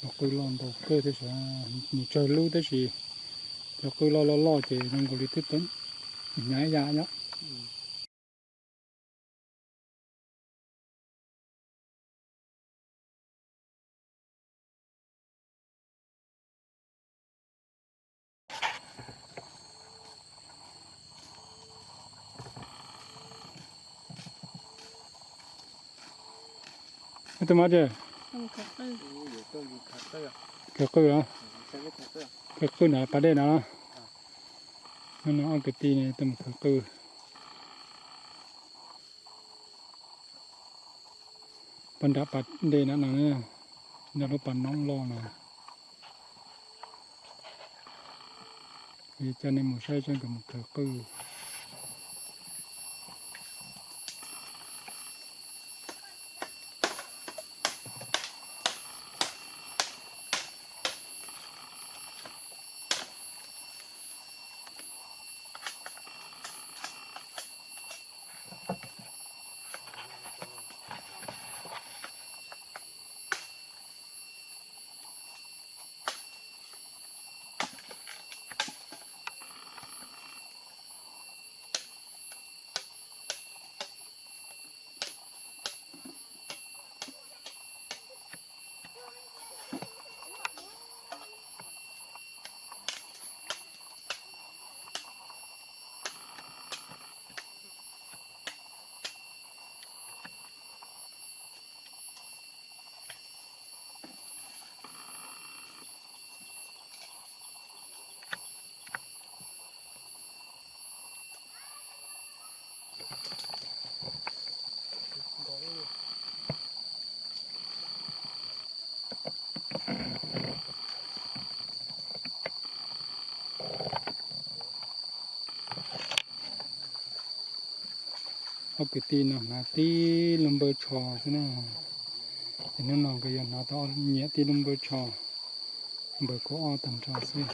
Cov qwj loj ntau kawg tab sis nws tsawg lub tab sis cov qwj loj loj loj ces zoo nkaus li twb hnyav ib yam yom. Tus mab ces khaws qwj los, khaws qwj na pas dej na. No ob kwv tij ne tuaj mus khaws qwj. Pab nram pas dej na no, nram lub pas noob loj no. Coj nej mus saib seb nkawd mus khaws qwj. Ob kwv tij no hnav tib lub npawb tsho xwb na. Ces hnub no nkawd yuav hnav tau nyiam tib lub npawb tsho, npawb kaum ob tag nrho xwb.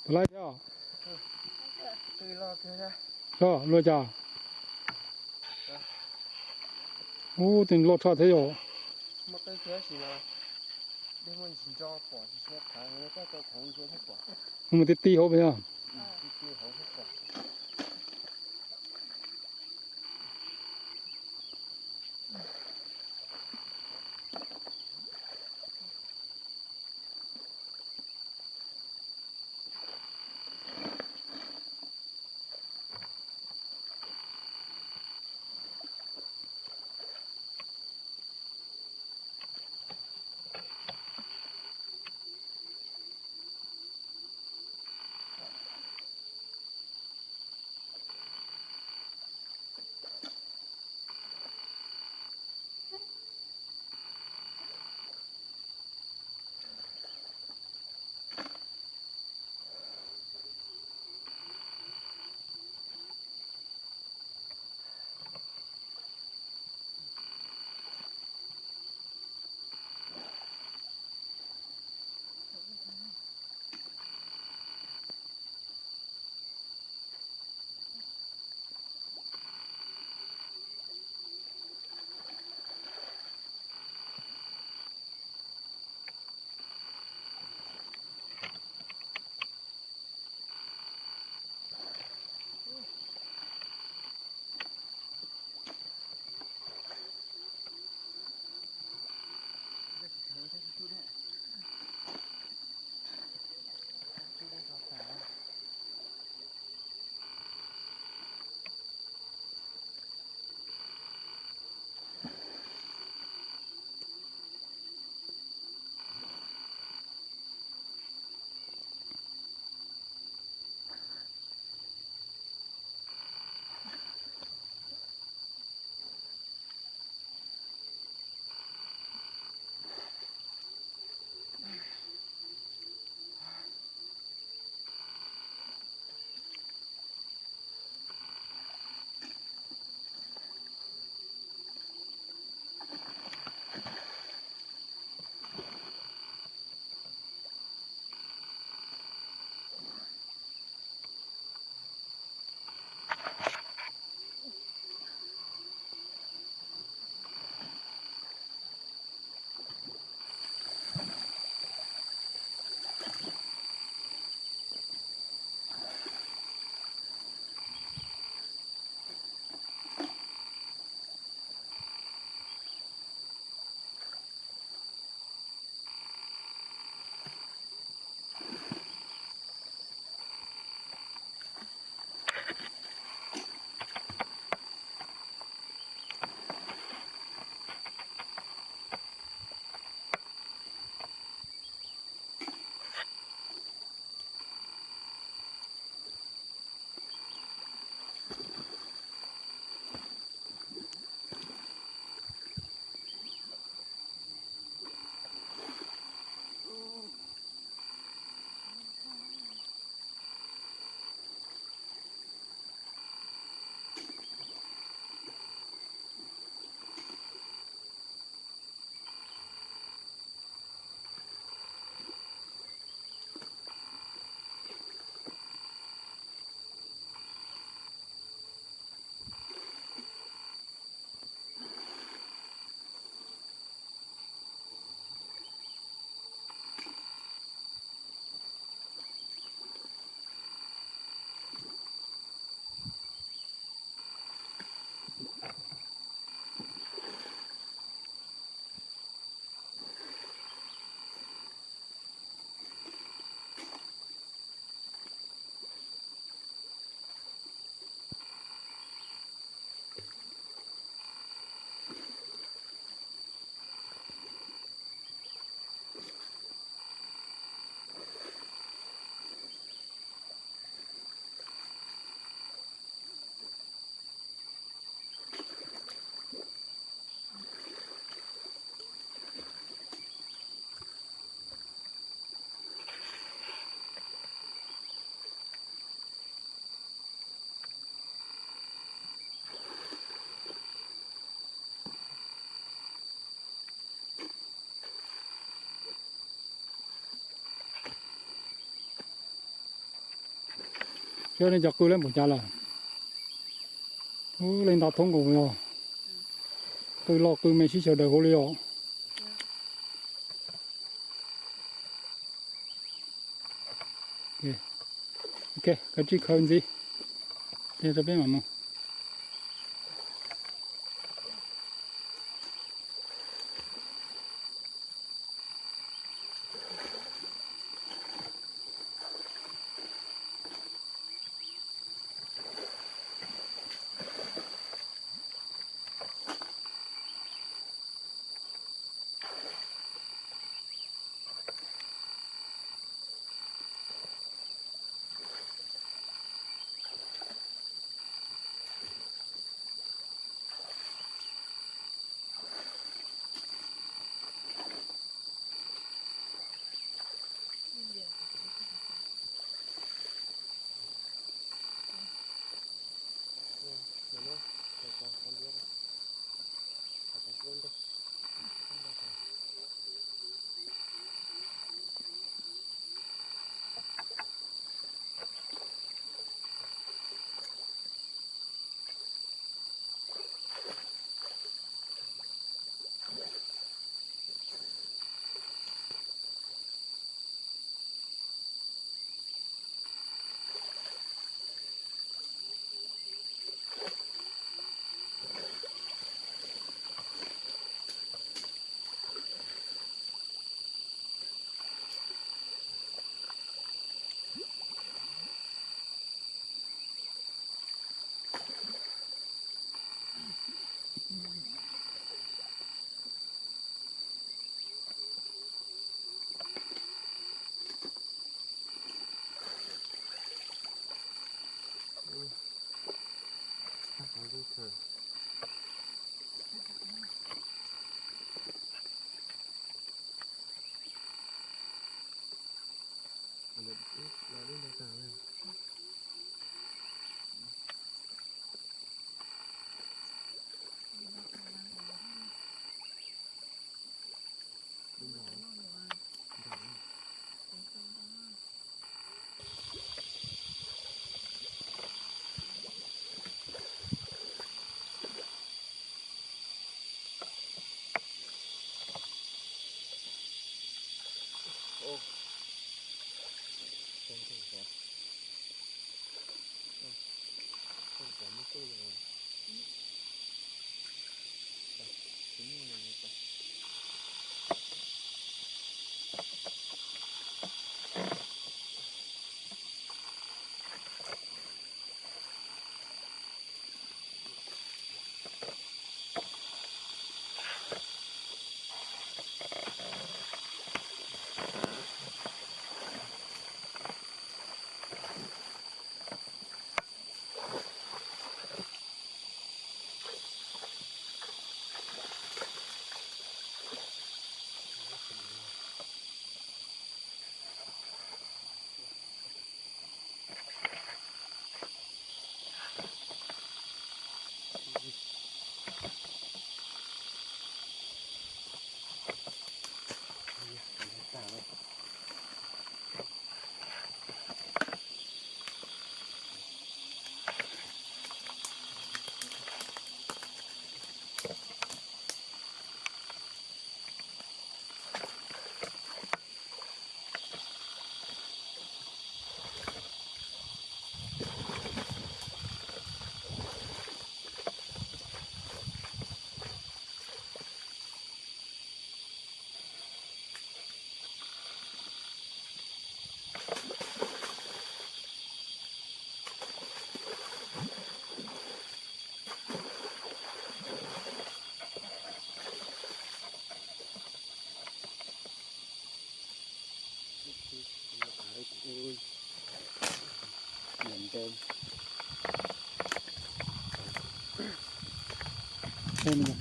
Tus laib thiab? Luaj cas? Ub, tej loj tshaj thiab yom. Mus tib tib hauv yog. Cov nej cov qw lawm npaum cas lawm? Ub, leej ntau thoob nkaus yog. Qw loj qw me sib xyaw daws hauv li os. Ok, kav tsij khaws ntxiv. Tig rau peb mam mus.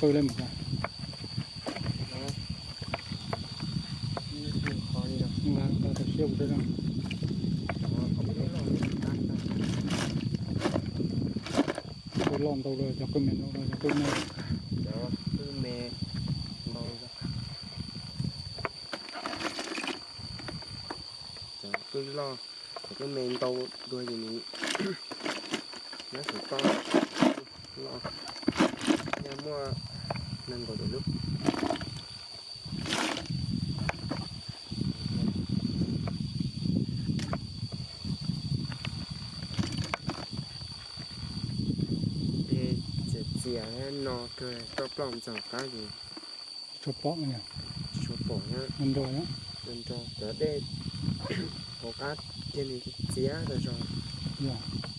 Qw li mus, qw siab kuv thiab. Qw loj ntau los cov qw me ntau los cov qw me. Cov qw me ntau, cov qw loj. Lub me ntau dua ces nws nyob saum toj los, nyob muaj nees nkaum tawm lub. Dej txias txias no kawg, toj plaub ntxaug qab ces tsis tshua pom, tsis tshua pom nrog, cov dej hauv qab kiag nws txias tas zog.